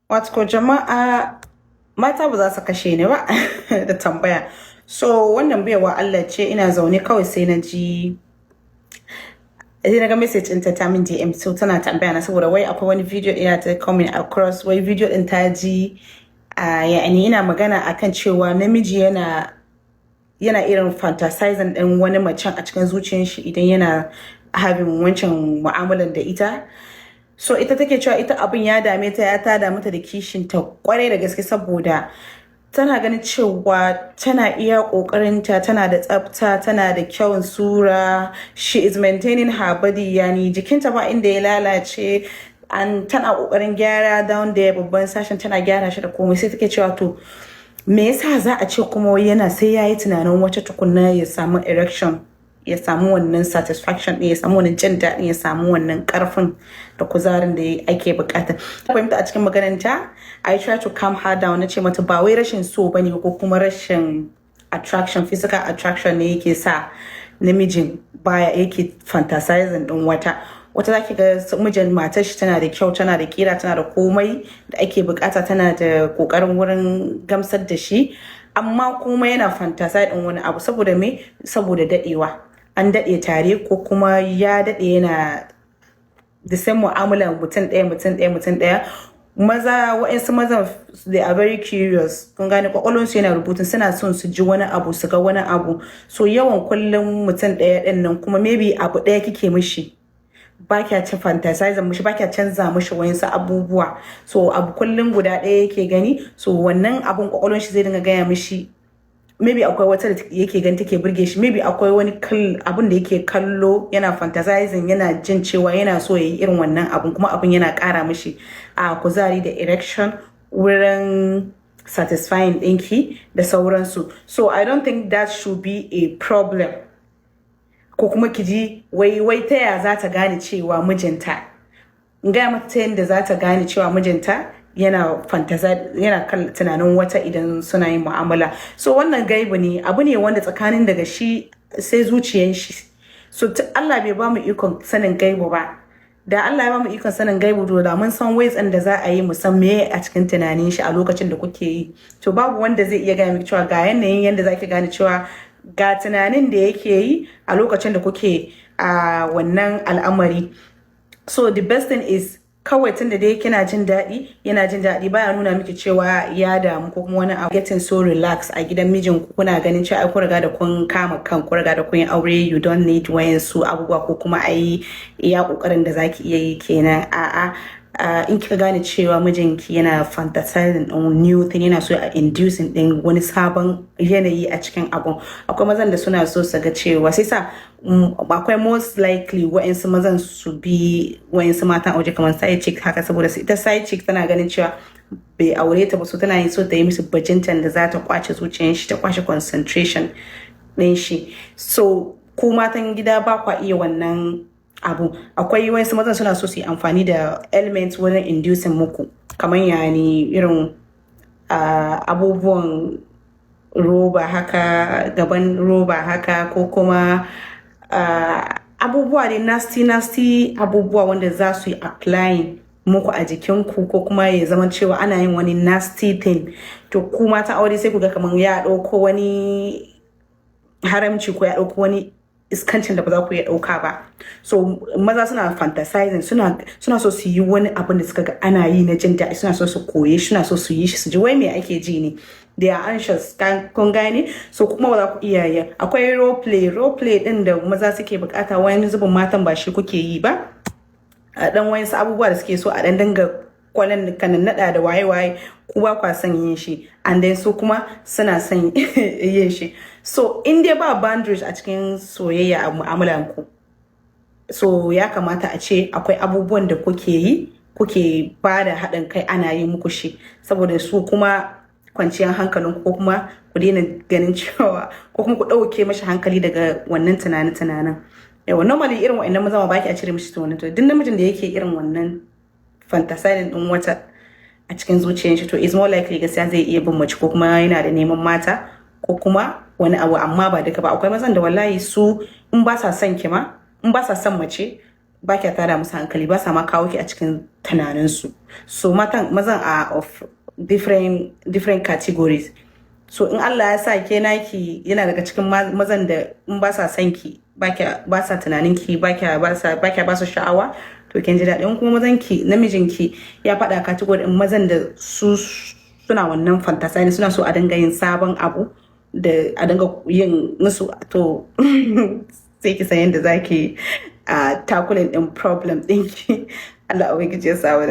Wato jama'a, mata ba za su kashe ni ba da tambaya. So wannan baiwa Allah ce, ina zaune kawai sai na ji, sai na ga message ɗinta, ta min DM. So tana tambaya na saboda wai akwai wani video ɗina ta coming across, wai video ɗin ta ji a yani ina magana akan cewa namiji yana irin fantasizing ɗin wani macen a cikin zuciyar shi idan yana having wancan mu'amalan da ita. So ita take cewa ita abin ya dame ta, ya tada mata da kishin ta kwarai da gaske, saboda tana ganin cewa tana iya kokarinta, tana da tsafta, tana da kyawun sura, she is maintaining her body, yani jikinta ba inda ya lalace, an tana kokarin gyara down there, babban sashen tana gyara shi da komai. Sai take cewa, to me yasa za a ce kuma yana sai yayi tunanin wata tukunna ya samu erection, ya samu wannan satisfaction ɗin, ya samu wannan jin daɗin, ya samu wannan ƙarfin da kuzarin da ake bukata? Fahimta a cikin magananta, I try to calm her down. Na ce mata ba wai rashin so bane ko kuma rashin attraction, physical attraction ne yake sa namijin baya yake fantasizing din wata. Wata zaki ga mijin matar shi tana da kyau, tana da kira, tana da komai da ake bukata, tana da kokarin wurin gamsar da shi, amma kuma yana fantasize din wani abu. Saboda me? Saboda dadewa, an dade tare, ko kuma ya dade yana the same mu'amalar mutum ɗaya, mutum ɗaya, mutum ɗaya. Maza, wa'insu mazan, they are very curious, kun gane? Kwakwalwansu yana rubutun, suna son su ji wani abu, su ga wani abu. So yawan kullum mutum ɗaya ɗin nan, kuma maybe abu ɗaya kike mishi, ba kya ci fantasizing mishi, ba kya canza mishi wayansu abubuwa, so abu kullum guda ɗaya yake gani. So wannan abun kwakwalwan shi zai dinga gaya mishi maybe akwai wata da yake gani take burge shi, maybe akwai wani abun da yake kallo yana fantasizing, yana jin cewa yana so ya yi irin wannan abun, kuma abun yana kara mishi a kuzari da erection wurin satisfying ɗinki da sauransu. So I don't think that should be a problem, ko kuma ki ji wai ta ya za ta gane cewa mijinta, in gaya mata ta yadda za ta gane cewa mijinta yana fantasize, yana kan tunanin wata idan suna yin mu'amala. So wannan gaibu ne, abu ne wanda tsakanin daga shi sai zuciyan shi. So Allah bai ba mu ikon sanin gaibu ba. Da Allah ya ba mu ikon sanin gaibu, to da mun san ways da za a yi mu san meye a cikin tunanin shi a lokacin da kuke yi. To babu wanda zai iya gaya miki cewa ga yanayin yanda zaki gane cewa ga tunanin da yake yi a lokacin da kuke a wannan al'amari. So the best thing is kawai, tun da dai kina jin daɗi, yana jin daɗi, baya nuna miki cewa ya damu ko kuma wani abu, getting so relax a gidan mijin ku, kuna ganin cewa ai ku riga da kun kama kan ku, riga da kun yi aure, you don't need wayansu abubuwa, ko kuma ai iya kokarin da zaki iya yi kenan. A'a, in kika gane cewa mijinki yana fantasizing on new thing, yana so a inducing din wani sabon yanayi a cikin abun. Akwai mazan da suna so su ga cewa sai sa akwai most likely wa'insu mazan su bi wa'insu matan aure kamar side chick haka, saboda ita side chick tana ganin cewa bai aure ta ba, so tana yin so ta yi musu bajintan da za ta kwace zuciyar shi, ta kwace concentration din shi. So ku matan gida ba kwa iya wannan abu. Akwai wasu mazan suna so su yi amfani da elements wurin inducing muku, kamar yani irin abubuwan roba haka, gaban roba haka, ko kuma abubuwa ne nasty nasty, abubuwa wanda za su yi applying muku a jikinku, ko kuma ya zama cewa ana yin wani nasty thing. To ku mata aure sai ku ga kamar ya ɗauko wani haramci ko ya ɗauko wani iskancin da ba za ku iya ɗauka ba. So maza suna fantasizing, suna so su yi wani abin da suka ga ana yi na jin daɗi, suna so su koye, suna so su yi shi, su ji wai me ake ji ne. They are anxious, kun gane? So kuma ba za ku iya yi. Akwai role play, role play din da maza suke bukata, wani zubin matan ba shi kuke yi ba. A dan wayansu abubuwa da suke so a dan dinga kwanan kanan nada da waye waye, ku ba kwa son yin shi, and then su kuma suna son yin shi. So in dai ba boundaries a cikin soyayya, a mu'amalan ku, so ya kamata a ce akwai abubuwan da kuke yi, kuke ba da haɗin kai ana yi muku shi, saboda su kuma kwanciyar hankalin, ko kuma ku daina ganin cewa, ko kuma ku ɗauke mashi hankali daga wannan tunani-tunanin. Yawa, normally irin wa'annan maza ma baki a cire mishi tunanin. To duk namijin da yake irin wannan fantasizing din wata a cikin zuciyar shi, to is more likely gaskiya zai iya bin mace, ko kuma yana da neman mata, ko kuma wani abu. Amma ba duka ba. Akwai mazan da wallahi su in ba sa son ki ma, in ba sa son mace, ba kya tada musu hankali, ba sa ma kawo ki a cikin tunaninsu. So matan, mazan are of different different categories. So in Allah ya sa ke naki yana daga cikin mazan da in ba sa son ki, ba sa tunanin ki, ba kya ba su sha'awa, to kin ji daɗi. In kuma mazan ki, namijin ki ya faɗa category in mazan da su suna wannan fantasy, suna so a dinga yin sabon abu da a dinga yin musu, to sai ki san yadda zaki a tackling din problem ɗinki. Allah Ubangiji ya samu.